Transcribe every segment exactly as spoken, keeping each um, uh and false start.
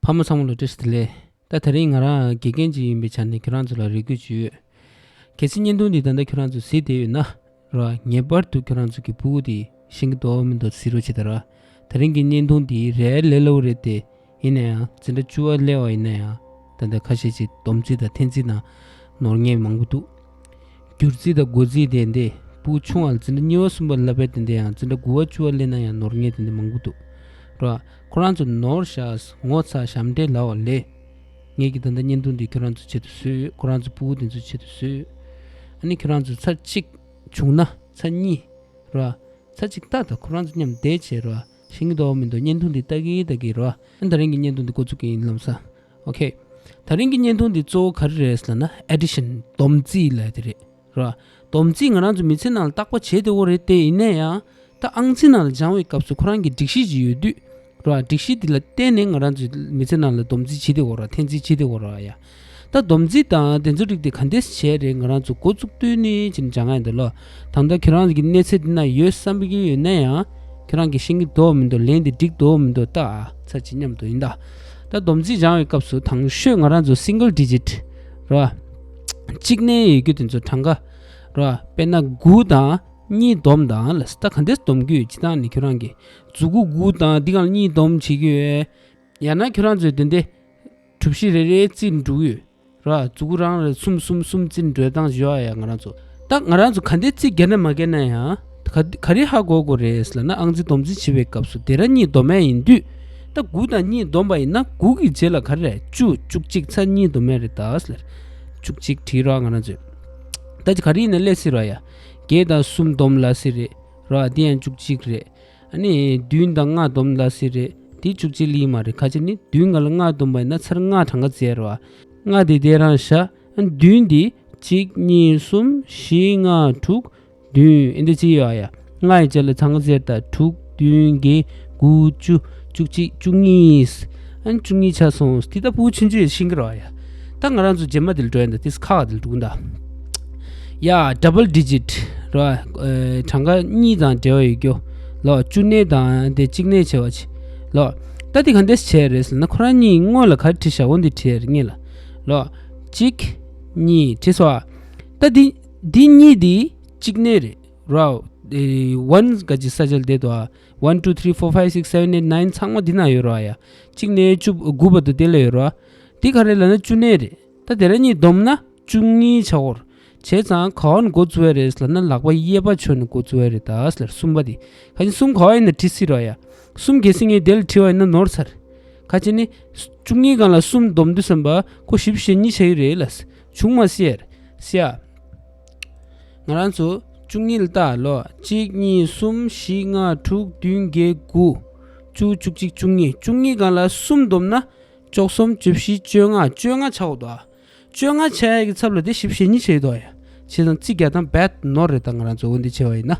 ཕ་མ་ཚང་མ་ལ་བཀྲ་ཤིས་བདེ་ལེགས། ད་དེ་རིང་ང་རང་དགེ་རྒན་ཅིག་ཡིན་པའི་ཆ་ནས་ཁྱོད་རང་ཚོ་ལ་རེ་སྐུལ་ཅིག་ཡོད། གལ་སྲིད་བརྙན་ཐུང་འདི་ད་ལྟ་ཁྱོད་རང་ཚོ་གཟིགས་བསྡད་ཡོད་ན། ར། ངེས་པར་དུ་ཁྱོད་རང་ཚོ་གི་སྤུ་གུ་དེ་ཤེས་ཀྱི་འདུག་མི་འདུག་གཟིགས་རོགས་བྱེད་དང་། ར། དེ་རིང་གི་བརྙན་ཐུང་འདི་རལ་ལེ་ལོ་རེད་དེ། ཡིན་ན་ཡང་འཛིན་གྲྭ་བཅུ་པ་སླེབས་པ་ཡིན་ན་ཡང་། ད་ལྟ་ཁ་ཤས་ཅིག་སྡོམ་རྩིས་དང་འཐེན་རྩིས་ནང་ནོར་མཁན་མང་པོ་འདུག་བསྒྱུར་རྩིས་དང་བགོ་རྩིས་དེ་འདི་སྤུ་གུ་ཆུང་བ་ལ་འཛིན་གྲྭ་གཉིས་པ་གསུམ་པ་ལབ་པའི་དེ་འདི་ཡང་འཛིན་གྲྭ་དགུ་པ་བཅུ་པ་སླེབས་ན་ཡང་ནོར་མཁན་དེ་འདི་མང་པོ་འདུག་ར། ཁོ་རང་ཚོ་ནོར་ཤག་ངོ་ཚ་ཞབས་འདྲེན་ལབ་པ་ལས། ངེད་ཀྱིས་ད་ལྟ་བརྙན་ཐུང་འདི་ཁྱོད་རང་ཚོ་ཆེད་དུ་བཟོས་ཡོད། ཁོ་རང་ཚོ་སྤུ་གུ་དེ་ཚོ་ཆེད་དུ་བཟོས་ཡོད། ཨ་ནི་ཁྱོད་རང་ཚོ་ཚར་གཅིག་བྱུང་ན་ཚར་གཉིས། ར། ཚར་གཅིག་ལྟ་དང་ཁོ་རང་ཚོ་མཉམ་བསྡད་བྱས་ར། ཤེས་ཀྱི་འདུག་མི་འདུག་བརྙན་ཐུང་འདི་ལྟ་གི་ལྟ་གི་ར། ཨ་ད་རིང་གི་བརྙན་ཐུང་འདི་འགོ་བཙུགས་ཀྱི་ཡིན་ལམ་སང་། ཨོ་ཁེ། ད་རིང་གི་བརྙན་ཐུང་འདི་གཙོ་བོ་ག་རེ་རེད་ཟེར་ན་ཨེ་ཌི་ཤན་སྡོམ་རྩིས་ལབ་དེ་རེད། ར། སྡོམ་རྩིས་ང་རང་ཚོ་མི་ཚེ་ནང་ལ་བརྟག་པ་བྱེད་བདེ་བོ་རེད་དེ། ཡིན་ན་ཡང་ད་ཨང་རྩིས་ནང་ལ་སྦྱང་བའི་སྐབས་སུ་ཁོ་རང་གི་སྒྲིག་གཞི་ཅིག་ཡོད་དུས། ར། སྒྲིག་གཞི་འདི་ལ་བརྟེན་ནས་ང་རང་ཚོའི་མི་ཚེ་ནང་ལ་སྡོམ་རྩིས་བྱེད་བདེ་བོ་ར། འཐེན་རྩིས་བྱེད་བདེ་བོ་ར་ཡ། ད་སྡོམ་རྩིས་དང་དེ་ཚོ་རིགས་དེ་ག་འདྲས་བྱས་རེད། ང་རང་ཚོ་འགོ་བཙུགས་དུས་ནས་ཅིག་སྦྱང་ཡ་འདི་ལོ། ད་ལྟ་ཁྱེད་རང་ཚོ་གི་གནས་ཚད་འདི་ན་ཡོད་བསམ་གྱི་ཡོད་ན་ཡང་། ཁྱེད་རང་གིས་ཤེས་ཀྱི་འདུག་མི་འདུག་ལན་འདི་འགྲིག་འདུག་མི་འདུག་ལྟ་ཨ་ཚར་གཅིག་མཉམ་དུ་ཡིན་ད། ད་སྡོམ་རྩིས་སྦྱང་བའི་སྐབས་སུ་དང་ཤོས་ང་རང་ཚོ་སིང་གལ་ཌི་ཇིཊ་ར། གཅིག་ནས་ཡོད་རྒྱུ་དེ་ཚོ་གྲངས་ཀ་ར། དཔེར་ན་དགུ་དང་གཉིས་སྡོམ་དང་ལ། ད་ག་འདྲས་སྡོམ་རྒྱུ་ཡོད་སྤྱིར་བཏང་ནས་ཁྱོད་རང་གིས་མཛུ་གུ་དགུ་དང་འདི་སྒང་ལ་གཉིས་སྡོམ་བྱེད་ཀྱི་ཡོད། ཡང་ན་ཁྱོད་རང་ཚོས་དེ་འདྲས་གྲུ་བཞི་རེ་རེ་རྩིས་འགྲོ་གི་ཡོད་ར། མཛུ་གུ་རང་རེ་གསུམ་གསུམ་གསུམ་རྩིས་འགྲོ་སྟངས་ཡོད་ཨ་ཡ། ང་རང་ཚོ་ད་ང་རང་ཚོ་ག་འདྲས་རྩིས་རྒྱག་ན་མ་རྒྱག་ན་ཡང་ག་ག་རེ་ཧ་གོ་དགོས་རེད་ལབ་ན། ཨང་རྩིས་སྡོམ་རྩིས་བྱེད་པའི་སྐབས་སུ་དེ་ར་གཉིས་སྡོམ་ཡ་ཡིན་དུས། ད་དགུ་དང་གཉིས་སྡོམ་པ་ཡིན་ན་དགུ་གི་རྗེས་ལ་ག་རེ་རེད། བཅུ། བཅུ་གཅིག་ཚར་གཉིས་སྡོམ་ཡ་རེད་ད་ལབ། བཅུ་གཅིག་བྲིས་ར་ང་རང་ཚོས། ད་ཅི་ག་རེ་ཡིན་ན་སླེབས་སྲིད་ར་ཡ། བརྒྱད་དང་གསུམ་སྡོམ་ལབ་སྲིད་རེད་ར། དེ་ཡང་བཅུ་གཅིག་རེད། ཨ་ནི་བདུན་དང་ལྔ་སྡོམ་ལབ་སྲིད་རེད། དེ་བཅུ་གཅིག་ལི་མ་རེད། ག་ཅི་ནི་བདུན་སྒང་ལ་ལྔ་སྡོམ་པ་ཡིན་ན་ཚར་ལྔ་གྲངས་ཀ་བཙལ་རོགས། ལྔ་དེ་དེ་རང་བཞག་ཨ་ནི་བདུན་དེ་གཅིག་གཉིས་གསུམ་བཞི་ལྔ་དྲུག་བདུན་ཨེ་འདི་གཅིག་ཡོད་ཨ་ཡ། ལྔ་ཡི་རྗེས་ལ་གྲངས་ཀ་བཙལ་ད། དྲུག་བདུན་བརྒྱད་དགུ་བཅུ་བཅུ་གཅིག་བཅུ་གཉིས། ཨ་ནི་བཅུ་གཉིས་ཆགས་སོང་། དེ་ད་ཕྲུ་གུ་ཆུང་ཆུང་ཡིན་ཤེས་ཀྱི་རེད་ཨ་ཡ། ད་ང་རང་ཚོ་རྗེས་མ་དེ་ལ་འགྲོ་ཡ་འདི་དེ་ཁག་དེ་ལ་འགྲོ་གི་འདུག་ཡ། ཌབ་བལ་ཌི་ཇིཊ་ར། ཨེ། གྲངས་ཀ་གཉིས་དང་འབྲེལ་བ་ཡོད་རྒྱུ་ལོ། བཅུ་གནས་དང་དེ་གཅིག་གནས་བྱས་པ་ཅིག་ལོ། ད་དེ་ག་འདྲས་བྱས་རེད་ཟེར་ན་ཁོ་རང་གཉིས་སྔོན་ལ་ག་རེ་བྲིས་བཞག་འོ་འདི་བྲིས་རེད་སྔོན་ལ་ལོ། གཅིག་གཉིས་བྲིས་སོ། ད་འདི་འདི་གཉིས་འདི་གཅིག་གནས་རེད་ར། ཨེ། ཝན་ག་ཅིག་ས་ཆ་ལ་བསྡད་འདུག་ཨ། one two three four five six seven eight nine ཚང་མ་འདི་ན་ཡོད་ར་ཡ། གཅིག་ནས་བཅུ་དགུ་བར་དུ་དེ་ལ་ཡོད་ར། འདི་ག་རེ་ལབ་ན་བཅུ་གནས་རེད། ད་དེ་ར་གཉིས་བསྡོམས་ན་བཅུ་གཉིས་ཆགས་ཡོད་ར། བྱས་ཙང་ག་བ་ནས་འགོ་བཙུགས་ཡ་རེད་ལབ་ན་ལག་པ་གཡས་པ་ཕྱོགས་ནས་འགོ་བཙུགས་ཡ་རེད་ད་ཟེར། གསུམ་པ་དེ། ག་ཅི་གསུམ་ག་བ་ཡིན་ན་བྲིས་སྲིད་ར་ཡ། གསུམ་གལ་སྲིད་ངས་དེ་ལ་བྲིས་པ་ཡིན་ན་ནོར་ཚར། ག་ཅི་ནི། བཅུ་གཉིས་སྒང་ལ་གསུམ་བསྡོམས་དུས་ཙམ་པ་ཁོ་བཞི་བཅུ་ཞེ་གཉིས་ཆགས་ཀྱི་རེད་ལབ། བྱུང་མ་སྲིད་ཡ་རེད། སྲིད་ཡ། ང་རང་ཚོ་བཅུ་གཉིས་ལ་ལྟ་ལོ། གཅིག་གཉིས་གསུམ་བཞི་ལྔ་དྲུག་བདུན་བརྒྱད་དགུ། བཅུ། བཅུ་གཅིག་བཅུ་གཉིས། བཅུ་གཉིས་སྒང་ལ་གསུམ་བསྡོམས་ན། བཅུ་གསུམ། བཅུ་བཞི། བཅོ་ལྔ། བཅོ་ལྔ་ཆགས་འདུག་ཨ། བཅོ་ལྔ་ཆགས་ཡ་གི་ཚབ་ལ་དེ་བཞི་བཅུ་ཞེ་གཉིས་ཆགས་འདུག་ཨ་ཡ། བྱས་ཙང་རྩིས་རྒྱག་སྟངས་རྦད་ནོར་རེད། ད་ང་རང་ཚོ་འོ་འདི་བྱས་པ་ཡིན་ན།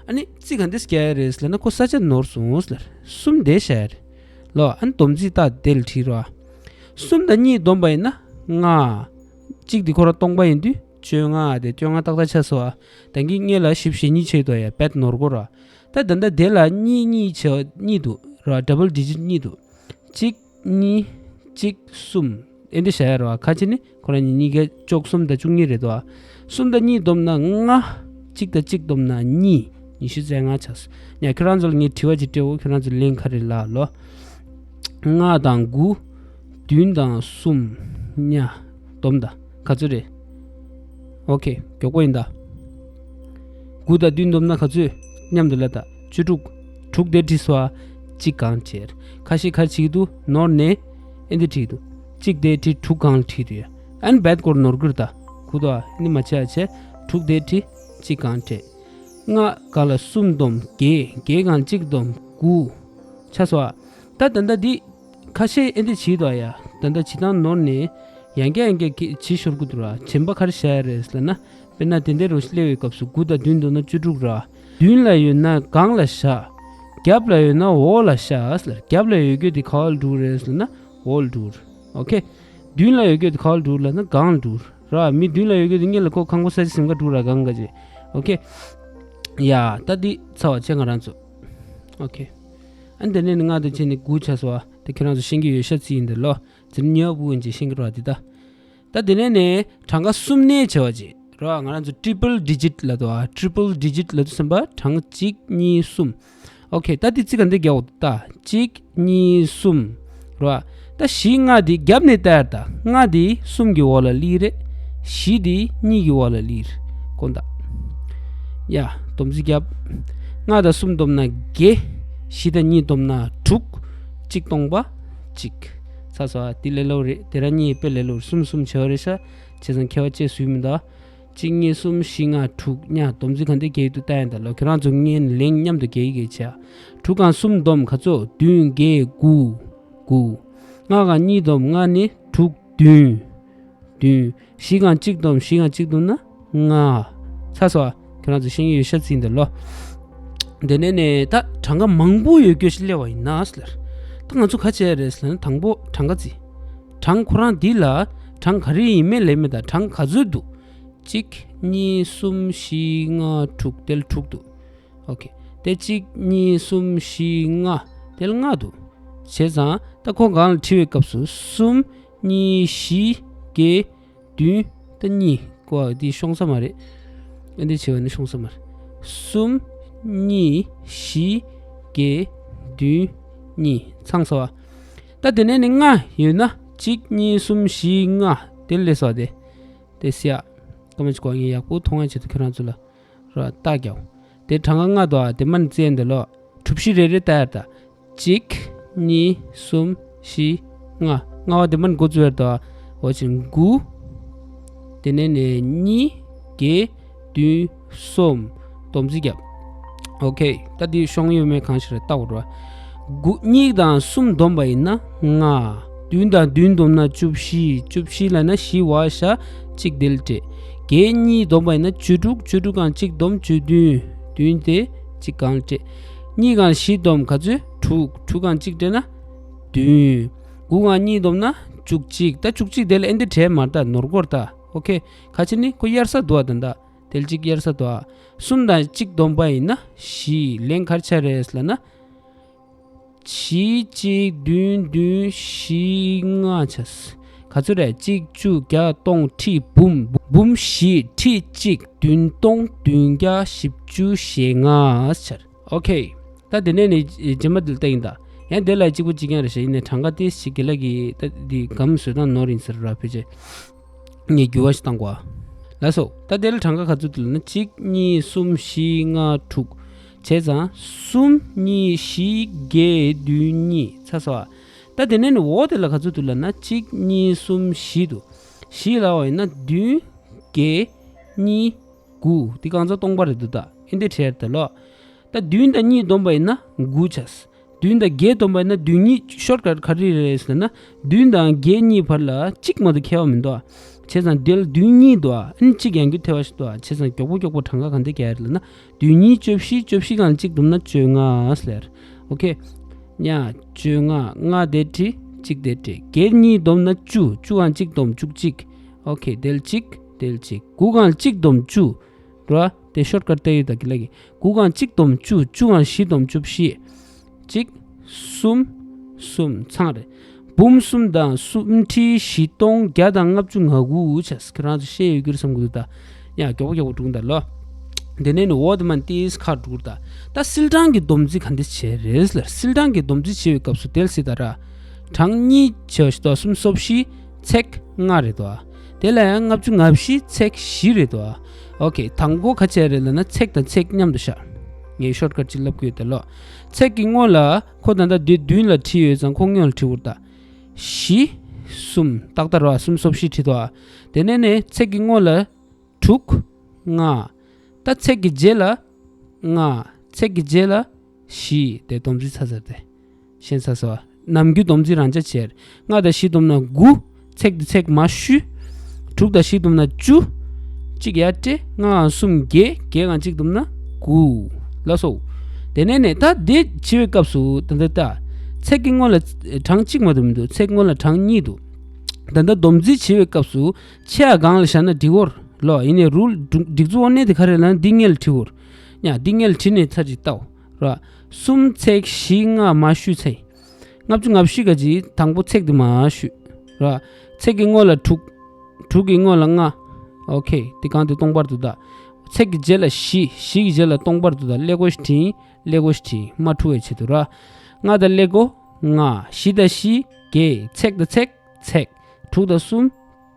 ཨ་ནི་རྩིས་ག་འདྲས་རྒྱག་ཡ་རེད་ཟེར་ན་ཁོ་ས་ཆ་ནོར་སོང་ཟེར། གསུམ་དེ་བཞག་ཡ་རེད་ལོ། ཨ་ནི་སྡོམ་རྩིས་རྟགས་དེ་ལ་བྲིས་རོགས། གསུམ་དང་གཉིས་བསྡོམས་པ་ཡིན་ན་ལྔ། གཅིག་དེ་ཁོ་རང་སྟོང་པ་ཡིན་དུས་བཅོ་ལྔ་དེ་བཅོ་ལྔ་ཏག་ཏག་ཆགས་སོང་ཨ། ད་གིན་སྔོན་ལ་བཞི་བཅུ་ཞེ་གཉིས་ཆགས་འདུག་ཡ། རྦད་ནོར་གོ་ར། ད་ད་ལྟ་དེ་ལ་གཉིས་གཉིས་བྱས་གཉིས་འདུག་ར། ཌབ་བལ་ཌི་ཇིཊ་གཉིས་འདུག་གཅིག་གཉིས། གཅིག་གསུམ། ཨེ་འདྲ་བཞག་ཡ་རེད་བ། ཁ་ཅིག་ནི་ཁོ་རང་གཉིས་གཉིས་ཀའི་བཅུ་གསུམ་དང་བཅུ་གཉིས་རེད་དོ། གསུམ་དང་གཉིས་བསྡོམས་ན་ལྔ། གཅིག་དང་གཅིག་བསྡོམས་ན་གཉིས། ཉི་ཤུ་རྩ་ལྔ་ཆགས་སོང་། ཡ། ཁྱོད་རང་ཚོ་ལ་ངས་དྲི་བ་ཅིག་སྤྲད་འོ། ཁྱོད་རང་ཚོ་ལན་ག་རེ་ལབ་ལོ། ལྔ་དང་དགུ། བདུན་དང་གསུམ། ཉ། བསྡོམས་དང་ག་ཚོད་རེད། ཨོ་ཁེ། མགྱོགས་པོ་ཡིན་ད། དགུ་དང་བདུན་བསྡོམས་ན་ག་ཚོད། མཉམ་དུ་ལབ་ད། བཅུ་དྲུག་དྲུག་དེ་བྲིས་སོ་ཨ། གཅིག་གང་བྲིས། ཁ་ཤས་ཁ་ཅིག་འདུག་ནོར་ནས་ཨེ་འདི་བྲིས་འདུག་གཅིག་དེ་བྲིས་དྲུག་གང་བྲིས་འདུག་ཡ། ཨན་བད་སྐོར་ནོར་གྱི་རེད་ད། ཁུ་དོ་ཨ་ནི་མ་བྱས་ཨ་བྱས། དྲུག་དེ་བྲིས་གཅིག་གང་བྲིས། ལྔ་གང་ལ་གསུམ་བསྡོམས་བརྒྱད། བརྒྱད་གང་གཅིག་བསྡོམས་དགུ། ཆ་སོ་ཨ། ད་ད་ལྟ་འདི། ཁ་ཤས་ཨེ་འདི་བྱེད་དོ་ཡ། ད་ལྟ་བྱེད་སྟངས་ནོར་ནས། ཡང་བསྐྱར་ཡང་བསྐྱར་གྱི་བྱེད་ཤོར་གི་འདུག་ར། རྗེན་པ་ག་རེ་བཞག་ཡ་རེད་ཟེར་ན། དཔེར་ན་དེ་འདྲའི་རོ་ཞིག་སླེབས་པའི་སྐབས་སུ་དགུ་དང་བདུན་བསྡོམས་ན་བཅུ་དྲུག་ར། བདུན་ལ་ཡོད་ན་སྒང་ལ་བཞག་རྒྱབ་ལ་ཡོད་ན་འོག་ལ་བཞག་ཟེར། རྒྱབ་ལ་ཡོད་རྒྱུ་དེ་ག་བ་ལ་འགྲོ་གི་རེད་ཟེར་ན་འོག་ལ་འགྲོ་གི་རེད། ཨོ་ཁེ། བདུན་ལ་ཡོད་རྒྱུ་དེ་ག་བ་ལ་འགྲོ་གི་རེད་ལབ་ན་སྒང་ལ་འགྲོ་གི་རེད་ར། མི་བདུན་ལ་ཡོད་རྒྱུ་དེ་སྔོན་ལ་ཁོ་ཁང་པ་ས་ཆ་ཟིན་ག་འགྲོ་ར་སྒང་ག་ཅེ། ཨོ་ཁེ། ཡ། ད་འདི་ཚར་བ་བྱས་ང་རང་ཚོ། ཨོ་ཁེ། ཨ་འདི་ནས་ནི་ལྔ་དང་བཅས་ནས་དགུ་ཆགས་སོ་ཨ། དེ་ཁྱེད་རང་ཚོ་ཤེས་ཀྱི་ཡོད་ཤ་ཚིག་ཡིན་དེ་ལོ། དེ་ནི་ཉོ་བུ་ཡིན་ཅེས་ཤེས་ཀྱི་རོགས་དེ་ད། ད་དེ་ནས་ནས་གྲངས་ཀ་གསུམ་ནས་བྱ་བ་ཅིག་རོགས། ང་རང་ཚོ་ཊི་པལ་ཌི་ཇིཊ་ལ་དོ་ཨ། ཊི་པལ་ཌི་ཇིཊ་ལ་དུ་སེམས་པ་གྲངས་གཅིག་གཉིས་གསུམ། ཨོ་ཁེ། ད་དེ་ཚིག་ག་འདི་རྒྱག་འོ་ད། གཅིག་གཉིས་གསུམ། རོགས། ད་བཞི་ལྔ་དེ་རྒྱབ་ནས་བལྟ་ཡར་ད། ལྔ་དེ་གསུམ་གྱི་འོག་ལ་སླེབས་རེད། བཞི་དེ་གཉིས་ཀྱི་འོག་ལ་སླེབས་རེད། དཀོན་ད། ཡ། སྡོམ་རྩིས་རྒྱབ། ལྔ་དང་གསུམ་བསྡོམས་ན་བརྒྱད། བཞི་དང་གཉིས་བསྡོམས་ན་དྲུག་གཅིག་སྟོང་པ་གཅིག་ཚ་སོ་ཨ། དེ་ལས་སླ་བོ་རེད། དེ་རང་གཉིས་དཔེ་ལས་སླ་བོ་རེད། གསུམ་གསུམ་བྱེ་བ་རེད་ཤག་བྱས་ཙང་ཁྱད་པར་ཅི་སུ་ཡིན་མི་འདུག་གཅིག་གཉིས་གསུམ་བཞི་ལྔ་དྲུག་ལྔ་སྡོམ་རྩིས་ག་འདི་རྒྱག་ཡོད་དུ་ལྟ་ཡིན་ད་ལོ། ཁྱོད་རང་ཚོ་ངས་ལན་མཉམ་དུ་རྒྱག་ཡི་གེ་བྱས། དྲུག་གང་གསུམ་བསྡོམས་ག་ཚོད། བདུན་བརྒྱད་དགུ། དགུ། ལྔ་གང་གཉིས་བསྡོམས་ལྔ་ནི་དྲུག་བདུན། བདུན། བཞི་གང་གཅིག་བསྡོམས་བཞི་གང་གཅིག་བསྡོམས་ན་ལྔ། ཚ་སོ་ཨ། ཁྱོད་རང་ཚོ་ཤེས་ཀྱི་ཡོད་ཤ་ཚིག་ཡིན་ད་ལོ། དེ་ནས་ནས་ད་གྲངས་ཀ་མང་པོ་ཡོད་རྒྱུ་ཞིག་སླེབས་པ་ཡིན་ན་ཟེར། ད་ང་ཚོ་ག་བྱས་རེད་ཟེར་ན་དང་པོ་གྲངས་ཀ་རྩིས། གྲངས་ཁོ་རང་འདི་ལ་གྲངས་ག་རེ་ཡིན་མིན་ལབ་མེད་ད། གྲངས་ག་ཚོད་འདུག་གཅིག་གཉིས་གསུམ་བཞི་ལྔ་དྲུག་དེ་ལ་དྲུག་འདུག་ཨོ་ཁེ། དེ་གཅིག་གཉིས་གསུམ་བཞི་ལྔ་དེ་ལ་ལྔ་འདུག་བྱས་ཙང་ད་ཁོ་གང་ལ་བྲི་བའི་སྐབས་སུ་གསུམ་གཉིས་བཞི་བརྒྱད་བདུན་ད་གཉིས་ཀོ་འདི་ཤོང་ས་མ་རེད། ཨ་འདི་བྱས་པ་ནི་ཤོང་ས་མ་རེད། གསུམ་གཉིས་བཞི་བརྒྱད་བདུན་གཉིས་ཚང་སོ་ཨ། ད་དེ་ནས་ནི་ལྔ་ཡོད་ན་གཅིག་གཉིས་གསུམ་བཞི་ལྔ་དེ་ལས་སོ་ཨ། དེ་དེ་སི་ཡ། ཀ་མ་ཅི་གོ་ངས་ཡག་པོ་མཐོང་ཡ་ཆེད་དུ་ཁྱོད་རང་ཚོ་ལ་ར་བཏགས་རྒྱག་དེ་གྲངས་ཀ་ལྔ་དོ་ཨ། དེ་མ་ནི་བཙལ་འདི་ལོ། གྲུ་བཞི་རེ་རེ་བཏགས་ཡར་ད། གཅིག་གཉིས། གསུམ། བཞི། ལྔ། ལྔ་བ་དེ་མ་ནི་འགོ་བཙུགས་ཡར་ད། འོ་ཅིང་དགུ། དེ་ནས་ནས་གཉིས། བརྒྱད། བདུན། གསུམ། སྡོམ་རྩིས་རྒྱབ། ཨོ་ཁེ། ད་འདི་ཤོང་ཡོད་མེད་གང་ཞིག་རེད་ལྟ་འོ་ར། དགུ་གཉིས་དང་གསུམ་བསྡོམས་པ་ཡིན་ན་ལྔ། བདུན་དང་བདུན་བསྡོམས་ན་བཅུ་བཞི། བཅུ་བཞི་ལ་ན་བཞི་བ་ཤ་གཅིག་དེ་ལ་སྤྲད། བརྒྱད་གཉིས་བསྡོམས་པ་ཡིན་ན་བཅུ་དྲུག་བཅུ་དྲུག་གང་གཅིག་བསྡོམས་བཅུ་བདུན། བདུན་དེ་གཅིག་གང་ལ་སྤྲད། གཉིས་གང་བཞི་བསྡོམས་ག་ཚོད། དྲུག་དྲུག་གང་གཅིག་སྤྲད་ན་བདུན། དགུ་གང་གཉིས་བསྡོམས་ན་བཅུ་གཅིག་ད་བཅུ་གཅིག་དེ་ལ་ཨེ་འདི་བྲལ་མར་ད་ནོར་སྐོར་ད། ཨོ་ཁེ། ཁ་ཆེ་ནི་ཁོ་དབྱར་ས་འདུག་ཨ། ད་ད་དེ་ལ་གཅིག་དབྱར་ས་འདུག་ཨ། གསུམ་དང་གཅིག་བསྡོམས་པ་ཡིན་ན་བཞི། ལན་ག་རེ་ཆགས་རེད་ལབ་ན། བཞི་གཅིག་བདུན་བདུན་བཞི་ལྔ་ཆགས། ག་ཚོད་རེད། གཅིག་བཅུ་བརྒྱ་སྟོང་ཁྲི་འབུམ། འབུམ་བཞི་ཁྲི་གཅིག་བདུན་སྟོང་བདུན་བརྒྱ་བཞི་བཅུ་ཞེ་ལྔ་ཆགས། ཨོ་ཁེ། ད་དེ་ནས་ནི་རྗེས་མ་དེ་ལ་ལྟ་ཡིན་ད། ཡང་དེ་ལ་གཅིག་པ་གཅིག་རྐྱང་རེད་ཤག་ཡིན་ནའི་གྲངས་ཀ་ཏོག་ཙམ་དགེ་ལགས་ཀྱིས་ད་འདི་སྒམ་བཟོས་སྟངས་ནོར་ཡིན་ཟེར་ར། ཕལ་ཆེར་ངས་འགྱུར་བ་ཞིག་བཏང་དགོས། ལགས་སོ། ད་དེ་ལ་གྲངས་ཀ་ག་ཚོད་འདུག་ལབ་ན་གཅིག་གཉིས་གསུམ་བཞི་ལྔ་དྲུག་བྱས་ཙང་གསུམ་གཉིས་བཞི་བརྒྱད་བདུན་གཉིས་ཚ་སོ་ཨ། ད་དེ་ནས་ནི་འོག་དེ་ལ་ག་ཚོད་འདུག་ལབ་ན་གཅིག་གཉིས་གསུམ་བཞི་འདུག་བཞི་ལ་འོ་ཡིན་ན་བདུན་བརྒྱད་གཉིས། དགུ། འདི་གང་ཚ་སྟོང་པ་རེད་འདུག་ད། ཨེ་འདི་བྲལ་ད་ལོ། ད་བདུན་དང་གཉིས་བསྡོམས་པ་ཡིན་ན་དགུ་ཆགས། བདུན་དང་བརྒྱད་བསྡོམས་པ་ཡིན་ན་བདུན་གཉིས། ཤོར་ཀཊ་ག་རེ་རེད་ཟེར་ན། བདུན་དང་བརྒྱད་གཉིས་བར་ལ་གཅིག་མ་གཏོགས་ཁྱད་པར་མི་འདུག་ཨ། བྱས་ཙང་དེ་ལ་བདུན་གཉིས་འདུག་ཨ། ཨ་ནི་གཅིག་ཡང་རྒྱུ་ཐེ་བ་ཞིག་འདུག་ཨ། བྱས་ཙང་མགྱོགས་པོ་མགྱོགས་པོ་གྲངས་ཀ་གང་འདི་རྒྱག་ཡ་རེད་ལབ་ན། བདུན་གཉིས་བཅུ་བཞི། བཅུ་བཞི་གང་གཅིག་བསྡོམས་ན་བཅོ་ལྔ་ཟེར། ཨོ་ཁེ། ཡ། བཅོ་ལྔ། ལྔ་དེ་ཁྲི་གཅིག་དེ་སྤྲད། བརྒྱད་གཉིས་བསྡོམས་ན་བཅུ། བཅུ་གང་གཅིག་བསྡོམས་བཅུ་གཅིག་ཨོ་ཁེ། དེ་ལ་གཅིག་དེ་ལ་གཅིག་དགུ་གང་གཅིག་བསྡོམས་བཅུ། ར། དེ་ཤོར་ཀཊ་ལྟ་ཡོད་ད་དགེ་ལགས་ཀྱིས། དགུ་གང་གཅིག་བསྡོམས་བཅུ། བཅུ་གང་བཞི་བསྡོམས་བཅུ་བཞི། གཅིག་གསུམ། གསུམ་ཚང་རེད། འབུམ་གསུམ་དང་གསུམ་ཁྲི་བཞི་སྟོང་བརྒྱ་དང་ལྔ་བཅུ་ང་དགུ་བྱས། ཁྱེད་རང་ཚོ་ཤེས་ཡོད་རྒྱུ་རེད་བསམ་གྱི་འདུག་ད། ཡ་མགྱོགས་པོ་མགྱོགས་པོ་འགྲོ་གི་ད་ལོ། དེ་ནས་ནི་འོག་དེ་མ་ཏིས་ཁ་འགྲོ་གི་ད། ད་སིལ་གྲངས་ཀྱི་སྡོམ་རྩིས་ག་འདི་བྱས་རེད་ལ། སིལ་གྲངས་ཀྱི་སྡོམ་རྩིས་བྱེད་པའི་སྐབས་སུ་དེ་ལ་སྲིད་ད་ར། གྲངས་གཉིས་བྱས་པ་ཞིག་ཏོ་གསུམ་སོ་བཞི་ཚེག་ལྔ་རེད་དོ། དེ་ལ་ཡང་ལྔ་བཅུ་ང་བཞི་ཚེག་བཞི་རེད་དོ། ཨོ་ཁེ། དང་པོ་ག་བྱས་རེད་ལབ་ན་ཚེག་དང་ཚེག་མཉམ་དུ་བཞག་ངས་ཤོར་ཀཊ་ཅིག་ལབ་དགོས་དེ་ལོ། ཚེག་གི་སྔོན་ལ་ཁོ་ད་ལྟ་དེ་བདུན་ལ་བྲིས་ཡོད་ཙང་ཁོ་སྔོན་ལ་བྲིས་འུར་ད། བཞི། གསུམ། ཏག་ཏག་རེད་བ། གསུམ་སོ་བཞི་བྲིས་དོ། དེ་ནས་ནས་ཚེག་གི་སྔོན་ལ་དྲུག་ལྔ། ད་ཚེག་གི་རྗེས་ལ་ལྔ། ཚེག་གི་རྗེས་ལ་བཞི། དེ་སྡོམ་རྩིས་ཚར་ཚར་ཏེ། ཤེས་ཚར་སོང་བ། ནམ་རྒྱུན་སྡོམ་རྩིས་རང་འཇགས་བྱས། ལྔ་དང་བཞི་བསྡོམས་ན་དགུ། ཚེག་དེ་ཚེག་མ་ཞུ། དྲུག་དང་བཞི་བསྡོམས་ན་བཅུ། གཅིག་ཡར་སྤྲད། ལྔའང་གསུམ་བརྒྱད། བརྒྱད་གང་གཅིག་བསྡོམས་ན་དགུ། ལགས་སོ། དེ་ནས་ནས་ད་དེ་བྱེད་པའི་སྐབས་སུ་ད་ལྟ་ད། ཚེག་གི་སྔོན་ལ་གྲངས་གཅིག་མ་གཏོགས་མི་འདུག་ཚེག་སྔོན་ལ་གྲངས་གཉིས་འདུག་ད་ལྟ་སྡོམ་རྩིས་བྱེད་པའི་སྐབས་སུ་ཆེ་བ་སྒང་ལ་བཞག་ན་འགྲིག་གོ་ར། ལོ། ཡིན་ནའི་རུལ་སྒྲིག་འཛུགས་དབང་གནས་དེ་ག་རེ་ལབ་ན་འདི་སྔོན་ལ་བྲིས་གོ་ར། ཡ། འདི་སྔོན་ལ་བྲིས་ནས་ཚར་གཅིག་ལྟའོ། ར། གསུམ་ཚེག་བཞི་ལྔ་མ་ཞུས་ཚེ། ལྔ་བཅུ་ང་བཞི་ག་ཅི་དང་པོ་ཚེག་དེ་མར་བཤུས། ར། ཚེག་གི་སྔོན་ལ་དྲུག་དྲུག་གི་སྔོན་ལ་ལྔ། ཨོ་ཁེ། དེ་གང་དེ་སྟོང་པར་དུ་བཏང་། ཚེག་གི་རྗེས་ལ་བཞི། བཞི་གི་རྗེས་ལ་སྟོང་པར་དུ་བཏང་། ཀླད་ཀོར་ཞིག་བྲིས། ཀླད་ཀོར་ཞིག་བྲིས། མར་འཁྲུག་པའི་ཆེད་དུ་ར། ལྔ་དང་ཀླད་ཀོར་ལྔ། བཞི་དང་བཞི་བརྒྱད། ཚེག་དང་ཚེག་ཚེག་དྲུག་དང་གསུམ་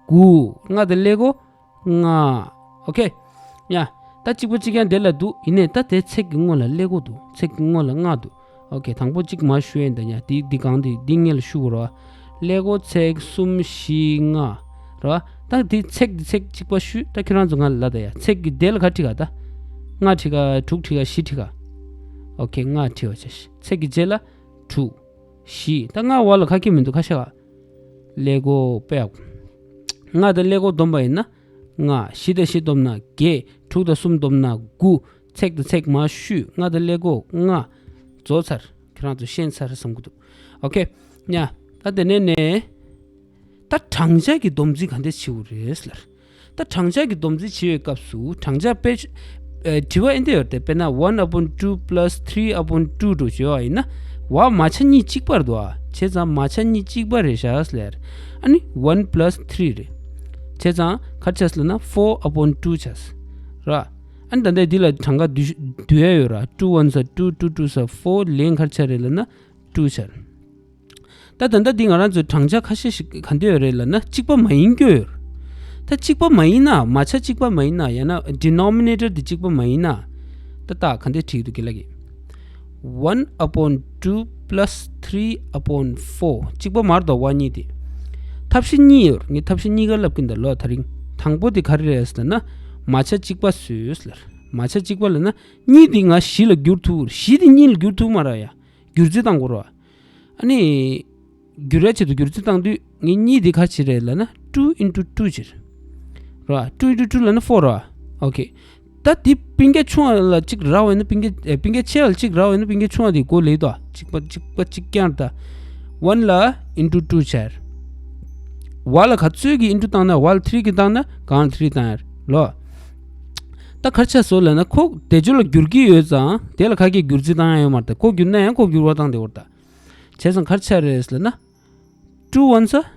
དགུ། ལྔ་དང་ཀླད་ཀོར་ལྔ། ཨོ་ཁེ། ཡ། ད་གཅིག་པ་གཅིག་རྐྱང་དེ་ལ་འདུག་ཡིན་ནའི་ད་དེ་ཚེག་གི་སྔོན་ལ་ཀླད་ཀོར་འདུག་ཚེག་གི་སྔོན་ལ་ལྔ་འདུག་ཨོ་ཁེ། དང་པོ་གཅིག་མར་བཤུས་ཡིན་ད་ཡ། དེ་འདི་གང་དེ་འདི་སྔོན་ལ་བཤུས་དགོས་ར། ཀླད་ཀོར་ཚེག་གསུམ་བཞི་ལྔ། ར། ད་དེ་ཚེག་དེ་ཚེག་གཅིག་པ་བཤུས། ད་ཁྱོད་རང་ཚོ་ང་ལ་ལབ་ད་ཡ། ཚེག་གི་དེ་ལ་ག་བྲིས་ག་ད། ལྔ་བྲིས་ག་དྲུག་བྲིས་ག་བཞི་བྲིས་ག་ཨོ་ཁེ། ལྔ་བྲིས་པ་བྱས། ཚེག་གི་རྗེས་ལ་དྲུག་བཞི། ད་ལྔ་བར་ལ་ག་གི་མི་འདུག་ཁ་ཤས་ག་ཀླད་ཀོར་དཔེ་ཡག་པོ། ལྔ་དང་ཀླད་ཀོར་བསྡོམས་པ་ཡིན་ན་ལྔ། བཞི་དང་བཞི་བསྡོམས་ན་བརྒྱད། དྲུག་དང་གསུམ་བསྡོམས་ན་དགུ། ཚེག་དང་ཚེག་མར་བཤུས། ལྔ་དང་ཀླད་ཀོར་ལྔ། རྫོགས་ཚར། ཁྱེད་རང་ཚོ་ཤེས་ཚར་བསམ་གྱི་འདུག་ཨོ་ཁེ། ཡ། ད་དེ་ནས་ནས། ད་བགྲང་བྱ་གི་སྡོམ་རྩིས་ག་འདྲས་བྱེད་དགོས་རེད་ལབ། ད་བགྲང་བྱ་གི་སྡོམ་རྩིས་བྱེད་པའི་སྐབས་སུ་བགྲང་བྱ་དཔེ། ཨེ། དྲི་བ་ཨེ་འདྲ་ཡོད་རེད་དེ། དཔེར་ན་one upon two plus three upon two འདྲ་བྱས་པ་ཡིན་ན། བ་མ་ཆ་གཉིས་གཅིག་པ་རེད་འདུག་ཨ། བྱས་ཙང་མ་ཆ་གཉིས་གཅིག་པ་རེད་ཤག་ལབ། ཨ་ནི་one plus three རེད། བྱས་ཙང་ག་རེ་ཆགས་ལབ་ན་four upon two ཆགས། ར། ཨ་ནི་ད་ལྟ་འདི་ལ་གྲངས་ཀ་བསྡུ་བསྡུ་ཡ་ཡོད་ར། two ones are two, two twos are four ལན་ག་རེ་ཆགས་རེད་ལབ་ན་two ཆགས། ད་ད་ལྟ་འདི་ང་རང་ཚོའི་བགྲང་བྱ་ཁ་ཤས་ཤིག་ག་འདྲ་ཡོད་རེད་ལབ་ན་གཅིག་པ་མ་ཡིན་རྒྱུ་ཡོད། ད་གཅིག་པ་མ་ཡིན་ན། མ་ཆ་གཅིག་པ་མ་ཡིན་ན། ཡང་ན་denominator འདི་གཅིག་པ་མ་ཡིན་ན། ད་ད་ག་འདྲ་བྲིས་འདུག་གི་ལབ་ཀྱི། one upon two plus three upon four གཅིག་པ་མ་རེད་དོ། བ་གཉིས་དེ། ཐབས་ཤེས་གཉིས་ཡོད། ངས་ཐབས་ཤེས་གཉིས་ཀ་ལབ་ཀྱི་འདུག་ལོ་དེ་རིང་། དང་པོ་དེ་ག་རེ་རེད་ཟེར་ན། མ་ཆ་གཅིག་པ་བཟོས་ལབ། མ་ཆ་གཅིག་པ་ལབ་ན་གཉིས་དེ་ང་བཞི་ལ་བསྒྱུར་ཐུབ། བཞི་དེ་གཉིས་ལ་བསྒྱུར་ཐུབ་མ་རེད་ཡ། བསྒྱུར་རྩིས་བཏང་དགོས་རེད་བ། ཨ་ནི། བསྒྱུར་ཡ་ཆེད་དུ་བསྒྱུར་རྩིས་བཏང་དུས་ངས་གཉིས་འདི་ག་ཅི་རེད་ལབ་ན་two into two ཅི་རེད། ར། two into two ལབ་ན་four ར། ཨོ་ཁེ། ད་འདི་སྤུན་ཀྱག་ཆུང་བ་ལ་གཅིག་རག་པ་ཡིན་ན། སྤུན་ཀྱག་ཨེ། སྤུན་ཀྱག་ཆེ་བ་ལ་གཅིག་རག་པ་ཡིན་ན་སྤུན་ཀྱག་ཆུང་བ་དེ་མགོ་ལེགས་དོ། གཅིག་པ་གཅིག་པ་གཅིག་རྐྱང་རེད་ད། one ལ་into two བྱས། བ་ལ་ག་ཚོད་ཀྱིས་into བཏང་ན། བ་ལ་three གིས་བཏང་ན་གང་three བཏང་ཡ་རེད་ལོ། ད་ག་རེ་ཆགས་སོང་ལབ་ན་ཁོ་དེ་ཚོ་ལ་བསྒྱུར་གྱི་ཡོད་ཙང་དེ་ལ་ག་གིས་བསྒྱུར་རྩིས་བཏང་ཡ་ཡོད་མ་རེད་ད། ཁོ་བསྒྱུར་ན་ཡང་ཁོ་བསྒྱུར་བ་བཏང་བསྡད་ཡོད་རེད་ད། བྱས་ཙང་ག་རེ་ཆགས་རེད་ལབ་ན། two ones are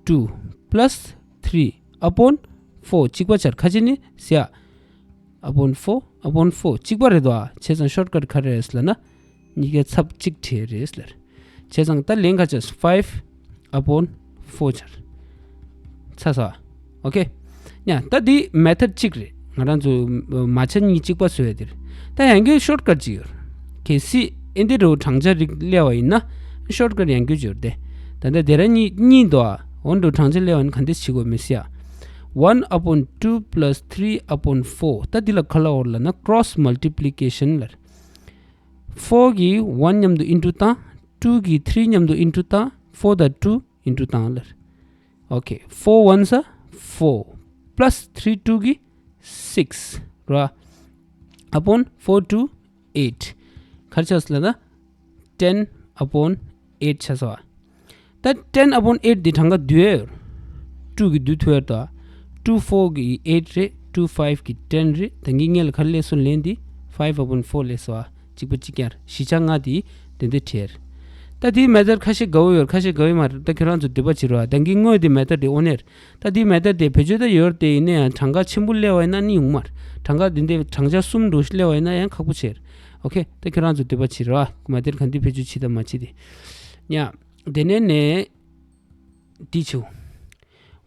two plus three upon four གཅིག་པ་ཆགས། ཁ་ཅིག་ནི་ཟེར་ཡ། upon four upon four གཅིག་པ་རེད་དོ། བྱས་ཙང་shortcut ག་རེ་རེད་ལབ་ན། གཉིས་ཀའི་ཚབ་གཅིག་བྲིས་རེད་ལབ། བྱས་ཙང་ད་ལན་ག་ཆགས། five upon four ཆགས། ཚར་སོང་། ཨོ་ཁེ། ཡ། ད་འདི་method གཅིག་རེད། ང་རང་ཚོ་མ་ཆ་གཉིས་གཅིག་པ་བཟོ་ཡ་དེ་རེད། ད་ཡང་བསྐྱར་shortcut གཅིག་ཡོད། གལ་སྲིད་ཨེ་འདི་འདྲ་བོ་བགྲང་བྱ་རིགས་སླེབས་པ་ཡིན་ན། shortcut ཡང་བསྐྱར་གཅིག་ཡོད་རེད་དེ། ད་ལྟ་དེ་ར་གཉིས་གཉིས་འདུག་ཨ། འོ་འདྲ་བོ་བགྲང་བྱ་སླེབས་པ་ཡིན་ན་ག་འདྲས་བྱེད་དགོས་མེད་ཟེར་ཡ། one upon two plus three upon four ད་འདི་ལ་ག་ལབ་དགོས་ལབ་ན་cross multiplication ལབ། four གིས་one མཉམ་དུ་into བཏང་། two གིས་three མཉམ་དུ་into བཏང་། four དང་two into བཏང་ལབ། ཨོ་ཁེ། four ones are four plus three two གིས་six ར། upon four two eight ག་རེ་ཆགས་ལབ་ན་ten upon eight ཆགས་སོང་བ། ད་ten upon eight འདི་གྲངས་ཀ་བསྡུས་ཡོད། two གིས་བསྡུས་ཐུབ་ཡོད་དོ། two four གིས་eight རེད། two five གིས་ten རེད། ད་ངས་སྔོན་ལ་ག་རེ་ལབ་སོང་། ལན་འདི་five upon four ལབ་སོང་བ། གཅིག་པ་གཅིག་རྐྱང་། བཞི་ཆ་ལྔ་འདི་དེ་འདྲ་བྲིས་ཡོད། ད་འདིའི་method ཁ་ཤས་དགའ་པོ་ཡོད། ཁ་ཤས་དགའ་པོ་མ་རེད། ད་ཁྱོད་རང་ཚོ་འདོད་པ་བྱེད་རོགས། ད་ངས་སྔོན་འདི་method འདི་ཨོ་ནེར། ད་འདིའི་method དེ་བེད་སྤྱོད་ད་ཡོད་རེད་དེ། ཡིན་ན་ཡང་གྲངས་ཀ་ཆེན་པོ་སླེབས་པ་ཡིན་ན་ནི་ཡོང་མ་རེད། གྲངས་ཀ་འདི་འདྲའི་བགྲང་བྱ་གསུམ་འདྲ་བོ་ཞིག་སླེབས་པ་ཡིན་ན་ཡང་ཁག་པོ་ཆེ་རེད། ཨོ་ཁེ། ད་ཁྱོད་རང་ཚོ་འདོད་པ་བྱེད་རོགས། method ག་འདི་བེད་སྤྱོད་བྱེད་དང་མ་བྱེད་དེ། ཡ། དེ་ནས་ནས་འདི་བྱེད།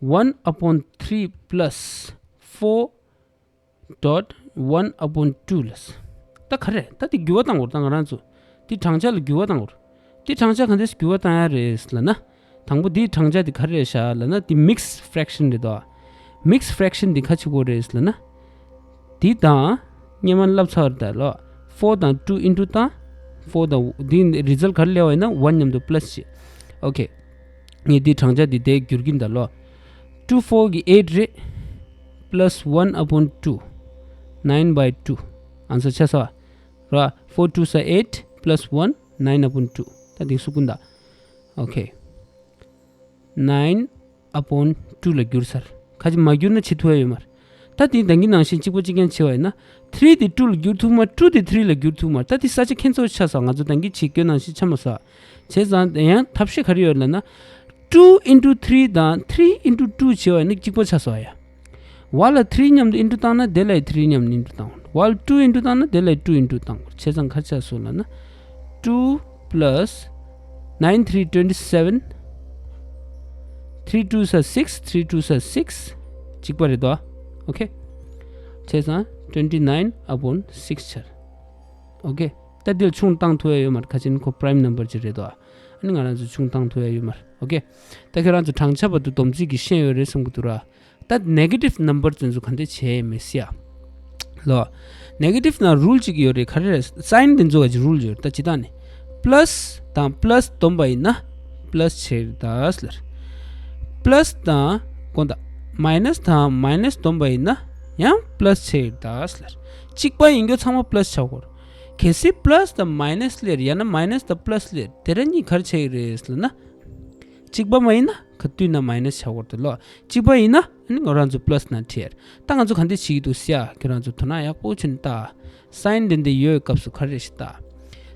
one upon three plus four dot one upon two ལབ། ད་ག་རེ། ད་འདི་འགྱུར་བ་བཏང་དགོས་རེད། ད་ང་རང་ཚོ་འདི་བགྲང་བྱ་ལ་འགྱུར་བ་བཏང་དགོས་རེད། འདི་བགྲང་བྱ་ག་འདྲས་འགྱུར་བ་བཏང་ཡ་རེད་ལབ་ན། དང་པོ་འདིའི་བགྲང་བྱ་འདི་ག་རེ་རེད་ཤག་ལབ་ན། འདི་mixed fraction རེད་དོ། mixed fraction འདི་ག་བྱེད་དགོས་རེད་ལབ་ན། འདི་དང་སྔོན་མ་བསླབས་ཚར་ད་ལོ། four དང་two into བཏང་། four དང་འདི་result ག་རེ་སླེབས་པ་ཡིན་ན་one མཉམ་དུ་plus བྱེད། ཨོ་ཁེ། ངས་འདི་བགྲང་བྱ་འདི་དེ་བསྒྱུར་གྱིན་ད་ལོ། two four གི་eight རེད། plus one upon two nine by two answer ཆགས་སོང་བ། ར། four twos are eight plus one nine upon two ད་འདི་སུ་ཀུན་ད། ཨོ་ཁེ། nine upon two ལ་བསྒྱུར་ཚར། ཁ་ཅིག་མ་བསྒྱུར་ན་བྱེད་ཐུབ་ཡ་ཡོད་མ་རེད། ད་དེ་ད་གིན་ནང་བཞིན་གཅིག་པ་གཅིག་རྐྱང་བྱས་པ་ཡིན་ན། three དེ་two ལ་བསྒྱུར་ཐུབ་མ། two དེ three ལ་བསྒྱུར་ཐུབ་མ། ད་དེ་ས་ཆ་ཁྱད་མཚར་ཆགས་སོང་། ང་ཚོ་ད་གིན་བྱེད་དགོས་ནང་བཞིན་ཆགས་མ་སོང་། བྱས་ཙང་ཡང་ཐབས་ཤེས་ག་རེ་ཡོད་ལབ་ན། two into three དང་three into two བྱས་པ་ཡིན་ན་གཅིག་པ་ཆགས་སོང་ཡ། བ་ལ་three མཉམ་དུ་into བཏང་ན་དེ་ལ་three མཉམ་དུ་into བཏང་། བ་ལ་two into བཏང་ན་དེ་ལ་two into བཏང་། བྱས་ཙང་ག་རེ་ཆགས་སོང་ལབ་ན། two plus nine three twenty seven, three twos are six, three twos are six གཅིག་པ་རེད་དོ། ཨོ་ཁེ། བྱས་ཙང་twenty nine upon six ཆགས། ཨོ་ཁེ། ད་འདིར་ཆུང་བཏང་ཐུབ་ཡ་ཡོད་མ་རེད། ཁ་ཅིག་ཁོ་prime number ཅིག་རེད་དོ། ཨ་ནི་ང་རང་ཚོ་ཆུང་བཏང་ཐུབ་ཡ་ཡོད་མ་རེད། ཨོ་ཁེ། ད་ཁྱེད་རང་ཚོ་བགྲང་བྱ་བར་དུ་སྡོམ་རྩིས་ཀྱིས་ཤེས་ཡོད་རེད་བསམ་གྱི་འདུག་ར། ད་negative number དེ་ཚོ་ག་འདྲ་བྱས་མེད་ཟེར་ཡ། ལོ། negative ནང་rule གཅིག་ཡོད་རེད། ག་རེ་རེད། sign དེ་ཚོ་ག་ཅིག་rule ཡོད་རེད། ད་སྤྱིར་བཏང་ནས་plus དང་plus སྡོམ་པ་ཡིན་ན་plus བྱེད་ད་ཟེར། plus དང་དགོངས་དག minus དང་minus སྡོམ་པ་ཡིན་ན་ཡང་plus བྱེད་ད་ཟེར། གཅིག་པ་ཡིན་རྒྱུ་ཚང་མ་plus ཆགས་དགོས་རེད། གལ་སྲིད་plus དང་minus སླེབས་ཡང་ན་minus དང་plus སླེབས་དེ་ར་གཉིས་ག་རེ་བྱེད་ཀྱི་རེད་ཟེར་ན། གཅིག་པ་མ་ཡིན་ན་ག་དུས་ན་minus ཆགས་དགོས་རེད་ལོ། གཅིག་པ་ཡིན་ན་ཨ་ནི་ང་རང་ཚོ་plus ནང་བྲིས་ཡ་རེད། ད་ང་ཚོ་ག་འདྲ་བྱེད་ཀྱི་འདུག་ཟེར་ཡ། ཁྱོད་རང་ཚོ་དོ་སྣང་ཡག་པོ་བྱས་ནས་ལྟ། sign དེ་འདྲ་ཡོད་སྐབས་སུ་ག་རེ་རེད་ཞེས་ལྟ།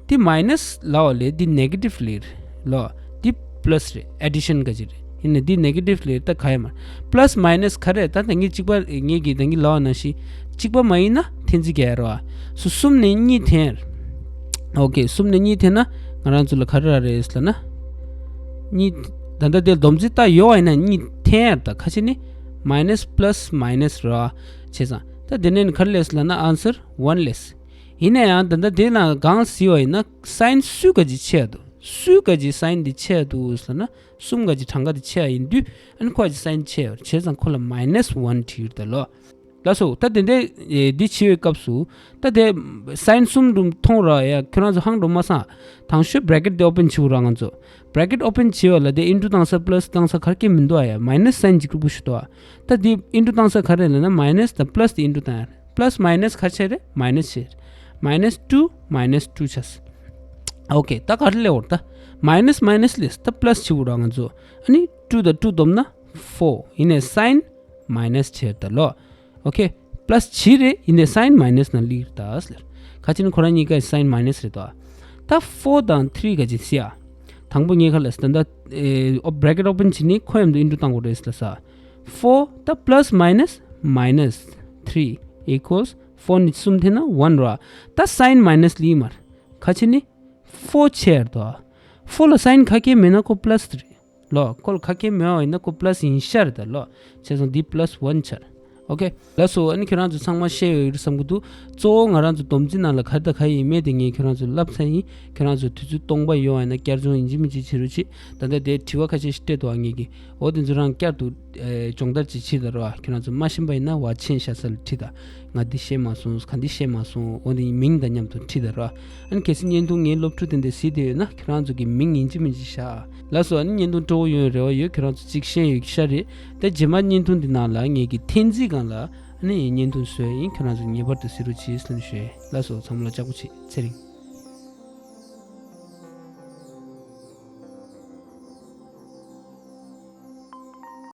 འདི་minus ལབ་པ་ལས་འདི་negative སླེབས་རེད་ལོ། འདི plus རེད། addition ག་ཅིག་རེད། ཡིན་ན་འདི་negative སླེབས་རེད། ད་ག་ཡ་མ་རེད། plus minus ག་རེ་རེད། ད་ད་ངས་གཅིག་པ་ངས་ཀྱིས་ད་གིན་ལབ་པ་ནང་བཞིན་གཅིག་པ་མ་ཡིན་ན་འཐེན་རྩིས་རྒྱག་ཡ་རེད་བ། སོ་གསུམ་ནས་གཉིས་འཐེན་ཡ་རེད། ཨོ་ཁེ། གསུམ་ནས་གཉིས་འཐེན་ན་ང་རང་ཚོ་ལ་ག་རེ་རག་རེད་ལབ་ན། གཉིས། ད་ལྟ་དེ་སྡོམ་རྩིས་ལྟ་ཡོད་པ་ཡིན་ན་གཉིས་འཐེན་ཡ་རེད། ད་ཁ་ཅིག་ནི་minus plus minus རེད་བ། བྱས་ཙང་ད་དེ་ནས་ནི་ག་རེ་སླེབས་ལབ་ན་answer one སླེབས། ཡིན་ན་ཡང་ད་ལྟ་དེ་ནང་གང་ཟེར་བ་ཡིན་ན་sign སུ་ག་ཅིག་ཆེ་ཡ་འདུག་སུ་ག་ཅིག་sign དེ་ཆེ་ཡ་འདུག་ཟེར་ན་གསུམ་ག་ཅིག་གྲངས་ཀ་དེ་ཆེ་ཡ་ཡིན་དུས་ཨ་ནི་ཁོ་ག་ཅིག་sign ཆེ་ཡ་རེད། བྱས་ཙང་ཁོ་ལ་minus one བྲིས་ཡོད་རེད་ད་ལོ། ལགས་སོ། ད་དེ་འདྲའི་ཨེ་འདི་བྱེད་པའི་སྐབས་སུ་ད་དེ་sign གསུམ་རུ་མཐོང་ར་ཡ། ཁྱོད་རང་ཚོ་ཧང་འགྲོ་མ་སོང་། དང་ཤོས་bracket དེ་open བྱེད་དགོས་ར། ང་ཚོ་bracket open བྱེད་པ་ལ་དེ་into བཏང་ས་plus བཏང་ས་ག་རེ་སྐྱེ་མི་འདུག་ཨ་ཡ། minus sign གཅིག་པུ་ཞིག་འདུག་ཨ། ད་དེ་into བཏང་ས་ག་རེ་ལབ་ན་minus དང་plus དེ་into བཏང་ཡ་རེད། plus minus ག་རེ་བྱས་རེད། minus བྱས་རེད། minus two minus two ཆགས། ཨོ་ཁེ། ད་ག་རེ་སླེབས་འོར་ད། minus minus སླེབས། ད་plus བྱེད་དགོས་ར་ང་ཚོ། ཨ་ནི་two དང་two སྡོམ་ན་four ཡིན་ནའི་sign minus བྱས་ད་ལོ། ཨོ་ཁེ། plus བྱས་རེད། ཡིན་ནའི་sign minus ནང་སླེབས་རེད་ད་ཟེར། ཁ་ཅིག་ནི་ཁོ་རང་གཉིས་ཀའི་sign minus རེད་དོ། ད་four དང་three ག་ཅིག་ཟེར་ཡ། དང་པོ་ངས་ག་ལབ་ཟེར་ད་ད་ཨེ་bracket open བྱས་ནི་ཁོ་མཉམ་དུ་into བཏང་དགོས་རེད་ཟེར་ལབ་ས། four ད་plus minus minus three equals four ནས་གསུམ་འཐེན་ན་one རེད་བ། ད་sign minus སླེབས་མ་རེད། ཁ་ཅིག་ནི་four ཆེ་རེད་དོ། four ལ་sign ག་གེ་མེད་ན་ཁོ་plus རེད། ལོ། ཁོ་ལ་ག་གེ་མེད་པ་ཡིན་ན་ཁོ་plus ཡིན་ཤག་རེད་ད་ལོ། བྱས་ཙང་འདི་plus one ཆགས། ཨོ་ཁེ། ལགས་སོ། ཨ་ནི་ཁྱེད་རང་ཚོ་ཚང་མ་ཤེས་ཡོད་ཡོད་བསམ་གྱི་འདུག་གཙོ་བོ་ང་རང་ཚོ་སྡོམ་རྩིས་ནང་ལ་ག་རེ་དང་ག་རེ་ཡིན་མེད་དེ་ངས་ཁྱེད་རང་ཚོ་ལབ་ཚར་ཡིན། ཁྱེད་རང་ཚོ་དུས་ཚོད་སྟོང་པ་ཡོད་པ་ཡིན་ན་བསྐྱར་སྦྱོང་ཡིན་གཅིག་མིན་གཅིག་བྱེད་རོགས་གྱིས། ད་ལྟ་དེ་དྲི་བ་ཁ་ཤས་ཤིག་སྤྲད་འདུག་ཨ་ངེད་ཀྱིས། འོ་དེ་ཚོ་རང་བསྐྱར་དུ་ཨེ་སྦྱོང་བརྡར་ཅིག་བྱེད་ད་རོགས་ཨ། ཁྱེད་རང་ཚོ་མ་ཤེས་པ་ཡིན་ན་བ་ཆེན་ཤ་ས་ལ་ཁྲིད་ད། ང་འདི་ཤེས་མ་སོང་། ག་འདི་ཤེས་མ་སོང་། འོ་འདི་མིང་དང་མཉམ་དུ་ཁྲིད་ད་རོགས་ཨ། ཨ་ནི་གལ་སྲིད་བརྙན་ཐུང་ངའི་སློབ་ཕྲུག་དེ་འདྲས་གཟིགས་བསྡད་ཡོད་ན་ཁྱེད་རང་ཚོ་གི་མིང་ཡིན་གཅིག་མིན་གཅིག་བཞག་ལགས་སོ། ཨ་ནི་བརྙན་ཐུང་སྤྲོ་བོ་ཡོང་རེ་བ་ཡོད། ཁྱེད་རང་ཚོ་གཅིག་ཤེས་ཡོད་ཤག་རེད། ད་རྗེས་མ་བརྙན་ཐུང་འདི་ནང་ལ་ངེད་ཀྱི་འཐེན་རྩིས་སྒང་ལ་ཨ་ནི་བརྙན་ཐུང་བཟོས་ཡིན། ཁྱེད་རང་ཚོ་ངེས་པར་དུ་གཟིགས་རོགས་གྱིས་ཟེར་ནས་ཞུ་ཡིན། ལགས་སོ། ཚང་མ་ལ་ལྕགས་པོ་བྱེད། ཚེ་རིང་།